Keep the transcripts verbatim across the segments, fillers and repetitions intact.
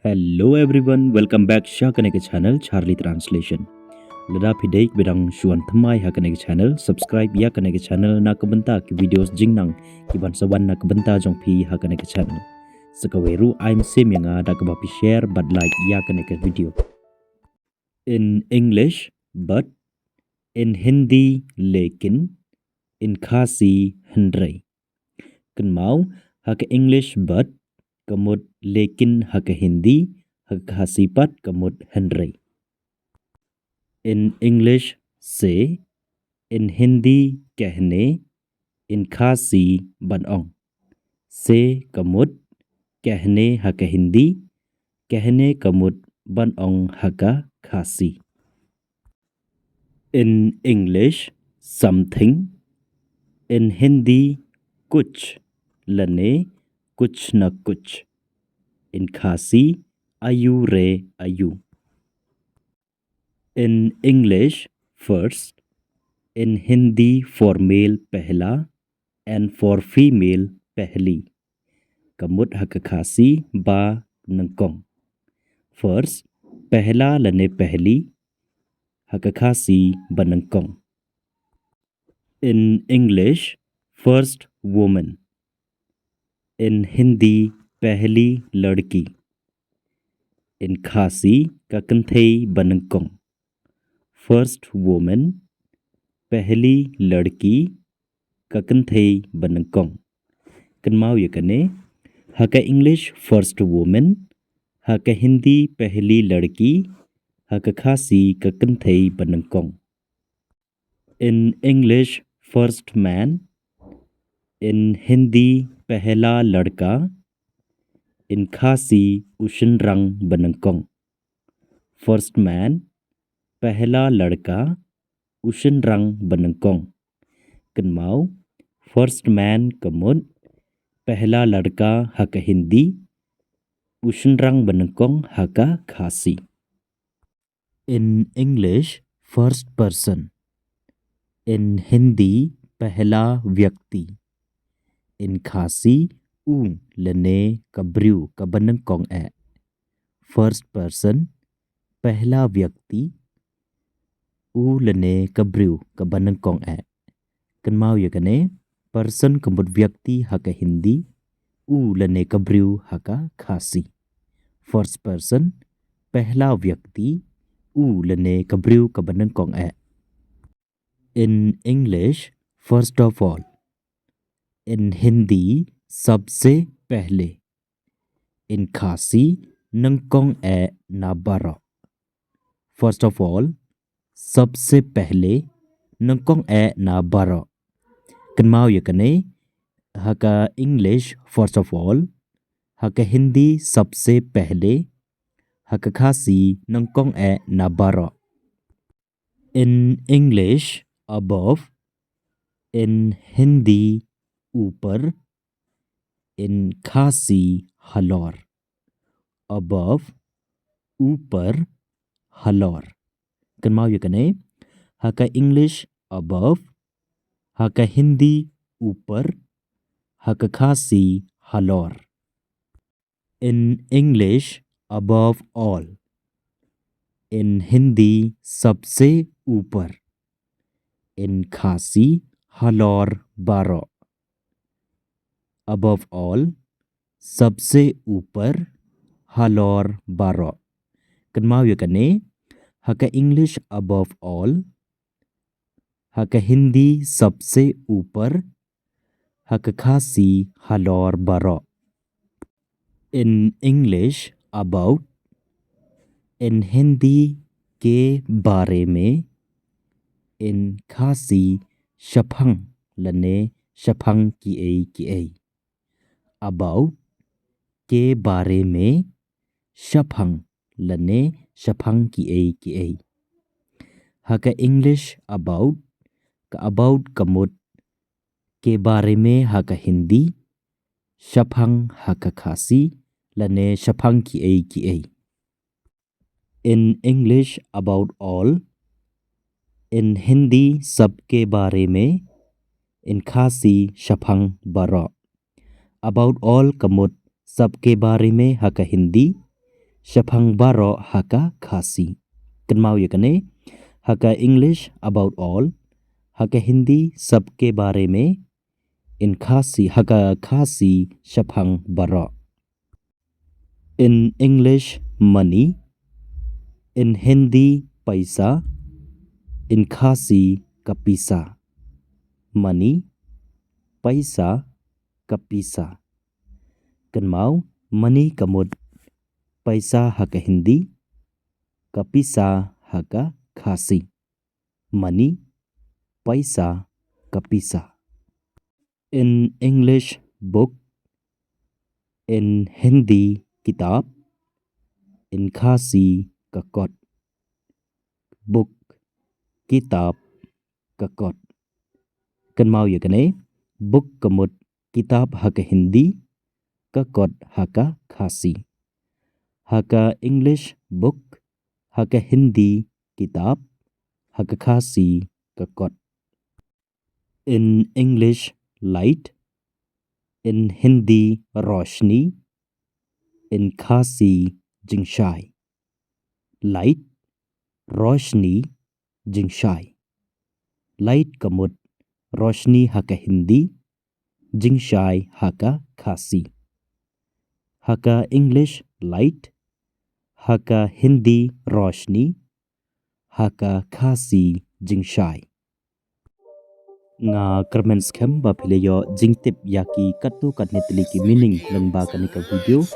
Hello everyone, welcome back sha kane ka channel Charlie Translation. Lada phi dei ba dang shuwa thymmai ha kane ka channel, subscribe ïa kane ka channel na ka bynta ki videos jingnang ki ban sa wan na ka bynta jong phi ha kane ka channel. Sa kawei ruh ai mynsiem ïa nga da kaba phi share bad like ïa kane ka video. In English, but. In Hindi, lekin. In Khasi, hynrei. Kynmaw, ha ka English but, ka mut lekin ha ka Hindi, ha ka Khasi pat ka mut hynrei. In English, se. In Hindi, kehne. In Khasi, ban ong. Se ka mut kehne ha ka Hindi, kehne ka mut ban ong ha ka Khasi. In English, something. In Hindi, kuch lane kuch na kuch. In Khasi, ayu re ayu. In English, first. In Hindi, for male, pehla, and for female, pehli. Ka mut ha ka Khasi, ba nyngkong. First, pehla lane pehli, ha ka Khasi, ba nyngkong. In English, first woman. In Hindi, pehli ladki. In Khasi, ka kynthei ba nyngkong. First woman, pehli ladki, ka kynthei ba nyngkong. Kynmaw ïa kane, ha ka English first woman, ha ka Hindi pehli ladki, ha ka Khasi ka kynthei ba nyngkong. In English, first man. In Hindi, pehla ladka. In Khasi, u shynrang ba nyngkong. First man, pehla ladka, u shynrang ba nyngkong. Kynmaw, first man ka mut, pehla ladka ha ka Hindi, u shynrang ba nyngkong ha ka Khasi. In English, first person. In Hindi, pehla vyakti. In Khasi, u lane ka briew ka ba nyngkong eh. First person, pehla vyakti, u lane ka briew ka ba nyngkong eh. Kynmaw ïa kane, person ka mut vyakti ha ka Hindi, u lane ka briew ha ka Khasi. First person, pehla vyakti, u lane ka briew ka ba nyngkong eh. In English, first of all. In Hindi, sabse pehle. In Khasi, nyngkong eh na baroh. First of all, sabse pehle, nyngkong eh na baroh. Kynmaw ïa kane, ha ka English, first of all, ha ka Hindi, sabse pehle, ha ka Khasi, nyngkong eh na baroh. In English, above. In Hindi, upar. In Khasi, halor. Above, upar, halor. Kynmaw ïa kane, ha ka English, above, ha ka Hindi, upar, ha ka Khasi, halor. In English, above all. In Hindi, sabse upar. In Khasi, halor baroh. Above all, sabse upar, halor baroh. Kynmaw ïa kane, ha ka English, above all, ha ka Hindi, sabse upar, ha ka Khasi, halor baroh. In English, about. In Hindi, ke baare mein. In Khasi, shaphang lane shaphang kiei kiei. About, ke baare mein, shaphang lane shaphang kiei kiei. Ha ka English, about, ka about ka mut ke baare mein ha ka Hindi, shaphang ha ka Khasi, lane shaphang kiei kiei. In English, about all. In Hindi, sabke baare mein. In Khasi, shaphang baroh. About all ka mut sabke baare mein ha ka Hindi, shaphang baroh ha ka Khasi. Kynmaw ïa kane, ha ka English about all, ha ka Hindi sabke baare mein, in Khasi, ha ka Khasi shaphang baroh. In English money, in Hindi paisa, in Khasi ka pisa. Money, paisa, ka pisa. Kynmaw, money ka mut, paisa ha ka Hindi, ka pisa ha ka Khasi. Money, paisa, ka pisa. In English book, in Hindi kitab, in Khasi ka kot. Book, kitab, ka kot. Kynmaw ïa kane, book ka mut kitab ha ka Hindi, ka kot ha ka Khasi. Ha ka English book, ha ka Hindi kitab, ha ka Khasi ka kot. In English light, in Hindi roshni, in Khasi jingshai. Light, roshni, jingshai. Light ka mut roshni ha ka Hindi, jingshai ha ka Khasi. Ha ka English light, ha ka Hindi roshni, ha ka Khasi jingshai. Nga kyrmen skhem ba phi la ïoh jingtip ïa ki katto katne tylli ki meaning lyngba kane ka video.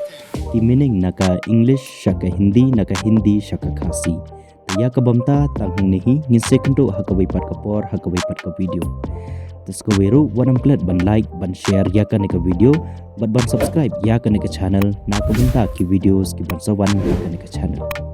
Ki meaning na ka English sha ka Hindi, na ka Hindi sha ka Khasi. Te ïa ka bynta tang hangne hi, ngin sa ïakynduh ha kawei pat ka por, ha kawei pat ka video. Te sa kawei ruh wat nym klet ban like, ban share ïa kane ka video, bad ban subscribe ïa kane ka channel, na ka bynta ki videos ki ban sa wan ha kane ka channel.